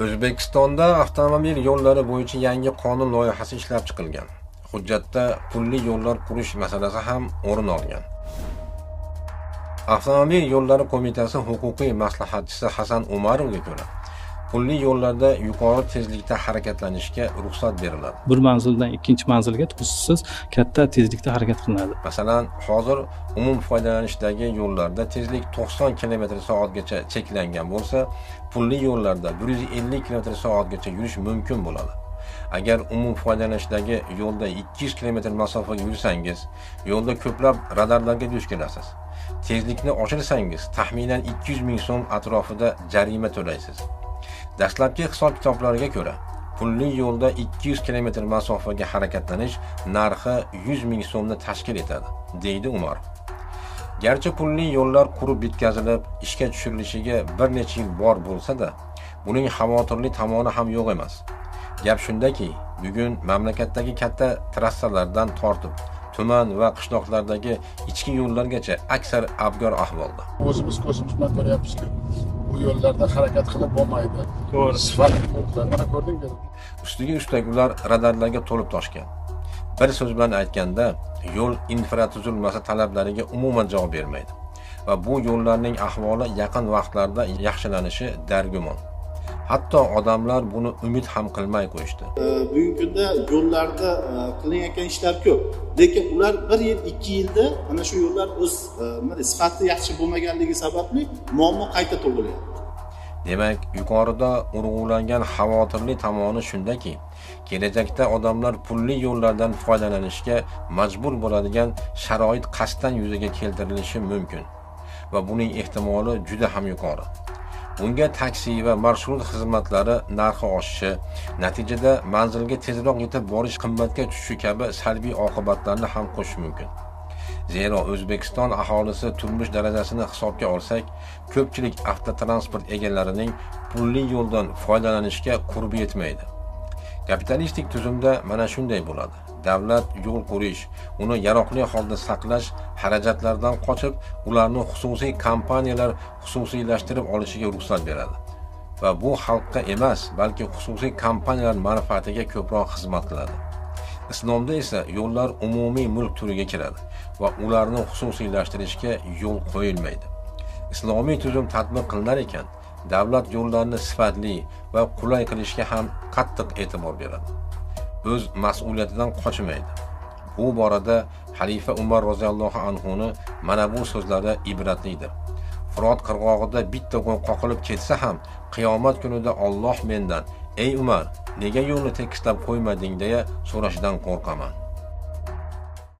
O'zbekistonda avtomobil yo'llari bo'yicha yangi qonun loyihasi ishlab chiqilgan. Hujjatda pulli yo'llar qurish masalasi ham o'rin olgan. Avtomobil yo'llari qo'mitasi huquqiy maslahatchisi Hasan Umarovga ko'ra, pulli yo'llarda yuqori tezlikda harakatlanishga ruxsat beriladi. Bir manzildan ikkinchi manzilga to'siqsiz katta tezlikda harakat qilinadi. Masalan, hozir umum foydalanishdagi yo'llarda tezlik 90 km/soatgacha cheklangan bo'lsa, pulli yo'llarda 150 km/soatgacha yurish mumkin bo'ladi. Agar umum foydalanishdagi yo'lda 200 km masofaga yursangiz, yo'lda ko'plab radarlarga duch kelasiz. Tezlikni oshirsangiz, taxminan 200 ming so'm atrofida jarima to'laysiz. Dastlabki hisob-kitoblarga ko'ra, pulli yo'lda 200 km masofaga harakatlanish narxi 100 ming so'mni tashkil etadi, deydi Umarov. Garchi pulli yo'llar qurib bitkazilib, ishga tushirilishiga bir necha yil bor bo'lsa-da, buning xavotirli tomoni ham yo'q emas. Gap shundaki, bugun mamlakatdagi katta trassalardan tortib tuman va qishloqlardagi ichki yo'llargacha aksar abgor ahvolda. O'zimiz ko'zimiz bilan ko'ryapmizki, bu yo'llarda harakat qilib bo'lmaydi. To'g'ri. Sifat yo'llar, mana ko'rdingiz. Ustiga ustak ular radarlarga to'lib toshgan. Bir so'z bilan aytganda, yo'l infratuzilmasi talablariga umuman javob bermaydi va bu yo'llarning ahvoli yaqin vaqtlarda yaxshilanishi dargumon. Hatto odamlar buni umid ham qilmay qo'yishdi. Bugungi kunda yo'llarda qilinayotgan ishlar ko'p, lekin ular 1 yil, 2 yilda ana shu yo'llar o'z sifati yaxshi bo'lmaganligi sababli muammo qayta tug'ilyapti. Demak, yuqorida urg'ulangan xavotirli tomoni shundaki, kelajakda odamlar pulli yo'llardan foydalanishga majbur bo'ladigan sharoit qasddan yuzaga keltirilishi mumkin va buning ehtimoli juda ham yuqori. Bunga taksi va marshrut xizmatlari narxi oshishi, natijada manzilga tezroq yetib borish qimmatga tushishi kabi salbiy oqibatlarni ham qo'shish mumkin. Zero O'zbekiston aholisi turmush darajasini hisobga olsak, ko'pchilik avtotransport egalarining pulli yo'ldan foydalanishga qurbi yetmaydi. Kapitalistik tuzumda mana shunday bo'ladi. Davlat yo'l qurish, uni yaroqli holda saqlash xarajatlardan qochib, ularni xususiy kompaniyalar xususiylashtirib olishiga ruxsat beradi. Va bu xalqqa emas, balki xususiy kompaniyalar manfaatiga ko'proq xizmat qiladi. Islomda esa yo'llar umumiy mulk turiga kiradi va ularni xususiylashtirishga yo'l qo'yilmaydi. Islomiy tuzum tatbiq qilinar ekan, davlat yo'llarni sifatli va qulay qilishga ham qattiq e'tibor beradi. O'z mas'uliyatidan qochmaydi. Bu borada xalifa Umar roziyallohu anhuni mana bu so'zlari ibratlidir. Firot qirg'og'ida bitta qo'y qoqilib ketsa ham, qiyomat kunida Alloh mendan: "Ey Umar, nega yo'lni tekislab qo'ymading?" deya so'rashidan qo'rqaman.